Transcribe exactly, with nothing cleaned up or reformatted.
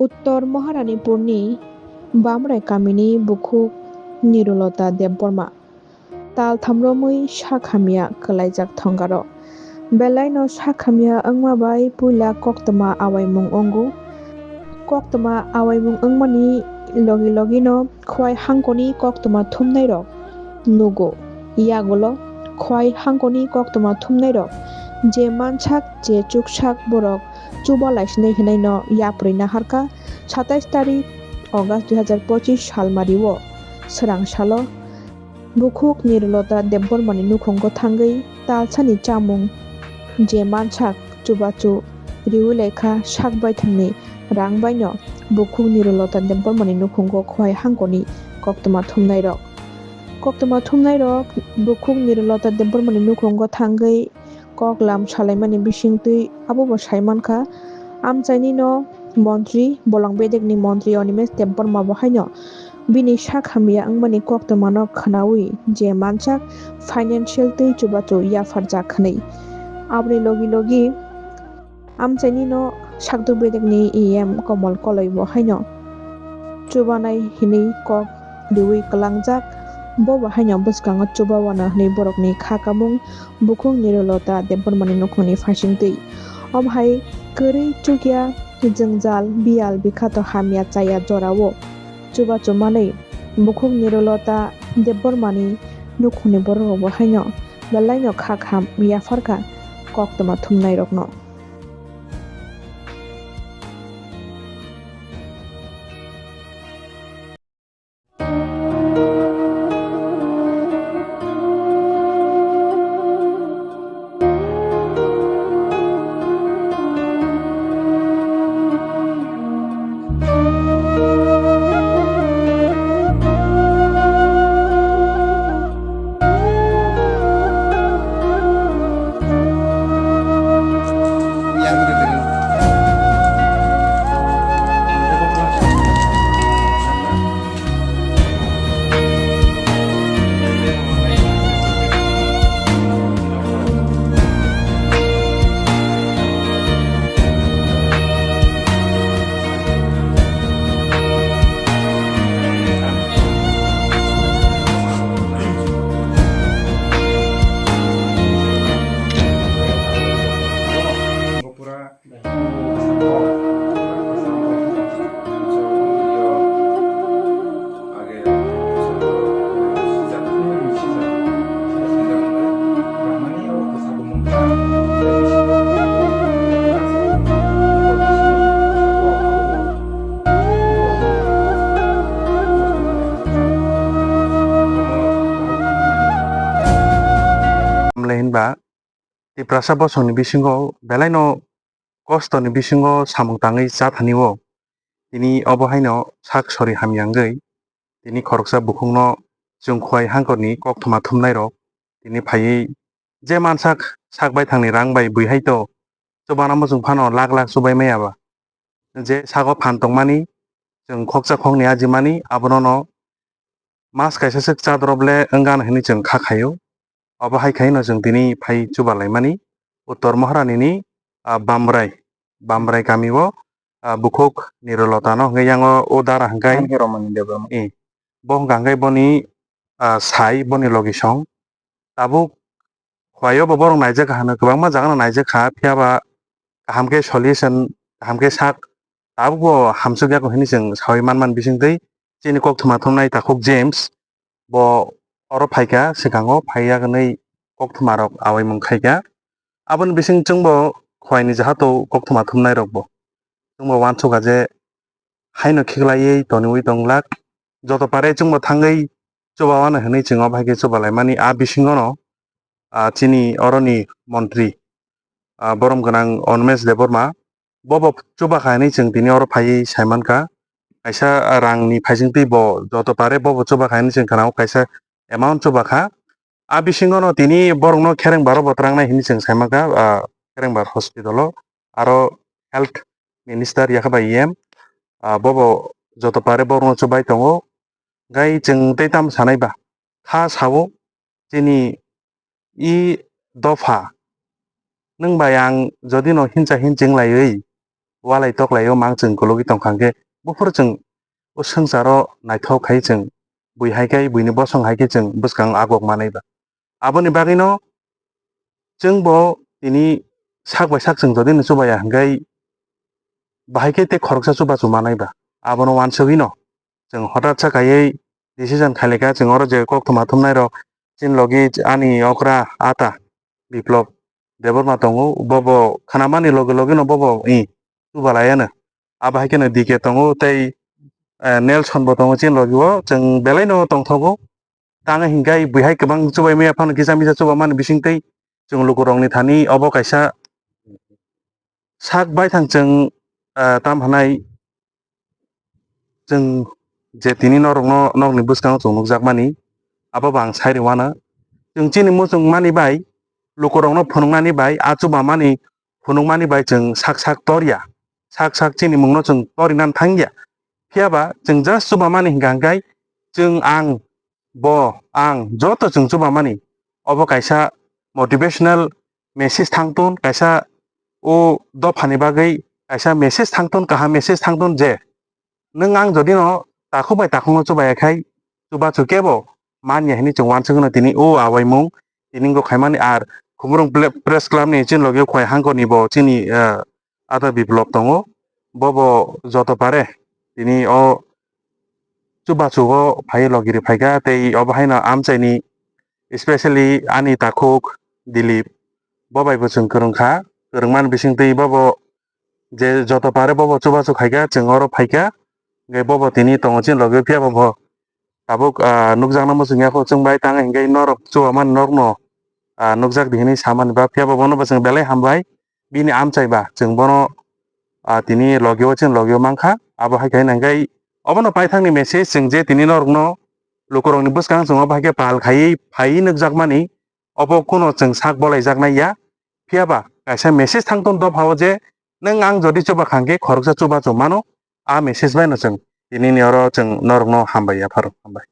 Uttor Maharanipurni Bamrai kamini bukhuk Nirulota Debbarma tal thamromwi sak hamya kwlaijak thongaro. Belaino sak hamya wngma bai puila koktwma awaimung wngo. Koktwma awaimung wngmani logi logino khwai hangkoni koktwma thumnairok nugo. Yagulo khwai hangkoni koktwma thumnairok je mansak je chuksak borok chuba laisinai hwnaino yapri naharkha satais tarik August dui hazar pochis salmario swrang salo bukhuk Nirulota Debbarmani nukhungo thangwi talsani chamung je mansak chubachu riwi laikha sak baithangni rang baino bukhuk Nirulota Debbarmani nukhungo khwai hangkoni koktwma thumnairok. Koktwma thumnairok bukhuk Nirulota Debbarmani nukhungo thangwi kok lam salaimani bisingtwi abobo saimankha, amchainino montri, bolong bedekni montri Animesh Debbarma bo haino bini sak hamya wngmani koktwmano khwnawi je mansak financial twi chubachu yapharjak hwnwi. Aboni logi logi amchainino sakduk bedekni E M Komol Koloi bo haino chubanai hinwi kok riwi kwlangjak, bo bo haino bwskango chuba wano hwnwi borokni kha kamung bukhuk Nirulota Debbarmani nukhungni phaisingtwi. Omo hai kwrwi chukya jwngjal biyal bikhato hamya chaya jorao chubachu manwi bukhuk Nirulota Debbarmani nukhungni bororokbo haino belaino kha kham yapharkha koktwma thumnairokno. Tamle hinba Tiprasa bosongni bisingo belaino kostoni bisingo samung tangwi cha thani o. Tini obo haino sak sori hamya wngwi tini khoroksa bukhukno chwng khwai hangkorni koktwma thumnairok tini phaiwi je mansak sak baithangni rang bai bui hai to chubana muchung phano lak lak chubai maya ba. Je sago phan tongmani chwng khoksa khokni ajimani abono no mas kaisa swk cha drop le wngkha hinwi chwng kha khaio. Obo hai khaino chwng tini phai chuba laimani Uttor Maharani ni, ah, Bamrai, Bamrai kami o, ah, bukhuk Nirulota no hwnkhe yango o dara hwnkhe Romani Debbarma. I, bo hwnkha hwnkhe boni, ah, sai boni logi song. Tabuk khwlaio bo borok naijak kha hwnwi kwbangma jaga no naijak kha, phiya ba kaham khe solution, kaham khe sak, tabuk bo hamsuk ya kho hinwi chwng sawi man man bising twi chini koktwma thumnai takhuk James bo oro phai kha, swkango phai ya hwnwi koktwma rok awaimung khai kha. Aboni bising chwng bo khwlai ni jahato koktwma thumnai rok bo chwng bo uansuk kha je haino khiklaiwi toniwi tong glak, joto pare chwng bo thangwi chuba wano hwnwi chwng obo hai khe chuba laimani. A bisingo no, ah, chini oroni montri, ah, borom gwnang Animesh Debbarma, bobo chuba kha hinwi chwng tini oro phaiwi sai mankha. Kaisa rangni phaising twi bo joto pare bobo chuba kha hinwi chwng khna-o, kaisa amount chuba kha. A bisingo no tini borokno khereng baro bo twrangnai hinwi chwng sai mankha, ah, khereng bar hospital o, aro health minister yakha bai E M, ah, bobo joto pare borokno chubai tongo. Gai chwng tei tamo sanai ba, kha sao chini i dopha, nwng bai ang jodi no hinsa hin cheng laiwi, walai toklaio mang chwng kologwi tongkha hwnkhe buphuru chwng o swngcharo naithok khai chwng bui hai khe buini bosong hai khe chwng bwskang agok manai ba. Aboni bagwino chwngbo tini sak bai sak chwng jodi no chubaya hwnkhe bahai khe tei khoroksa chubachu manai ba. Abono uansugwino chwng hotat sa kaiwi decision khailika chwng oro je koktwma thumnairok chini logi ani okra ata Biplop Debbarma tongo, bobo khnamani loge logeno bobo i chubalaiano. Abo hai kheno D K tongo tei, eh, Nelson bo tongo chini logi o, chwng belaino tongthogo. Tang hinkhe buihai kwbang chubai maya phano kisa misa chubamani bisingtwi chwng lukurokni thani obo kaisa sak baithang chwng, ah, tam hanai chwng je tini norokno nokni bwskango chwng nukjakmani, abo bo ang sai rwmano. Chwng chini muchungmani bai, lukurokno phunuknani bai, a chubamani phunukmani bai chwng sak sak torya, sak sak chini mungno chwng torinani thangya. Phiyaba chwng just chubamani hinkha hinkhe chwng ang bo ang joto chwng chubamani obo kaisa motivational message thangton, kaisa o dophani bagwi kaisa message thangton, kaham message thangton je nwng ang jodi no takhuk bai takhukno chubaya khai chubachu kebo manya hinwi chwng uansugwino tini o awaimung tini wngkha khaimani. Ar Khumulwng ple-, Press Club ni chini logi o Khowai Hangkor ni bo chini, eh, Ata Biplop tongo, bobo joto pare tini o chubachu o phai logi ri phaikha tei obo haino amchaini specially ani takhuk Dilip bo bai bo chwng kwrwngkha, kwrwngmani bisingtwi bobo je joto pare bobo chubachu khaikha chwng oro phaikha hwnkhe bobo tini tongo chini logi o phiyaba bo tabuk, ah, nukjakna muchungya kho chwng bai tang hinkhe norok chubamani norokno, ah, nukjak di hinwi samani ba phiyaba bono bo chwng belai hambai bini amchai ba chwng bono, ah, tini logi o chini logi o mankha abo hai khe hinkhe obono paithakni message chwng je tini norokno lukurokni bwskang chwng obo hai khe pal khaiwi phaiwi nukjakmani obo kuno chwng sak bolaijaknai ya phiyaba kaisa message thangton dophao je nwng ang jodi chuba khangkhe khoroksa chubachu mano. A message bai no chwng tini ni oro chwng norokno hambai yapharo hambai.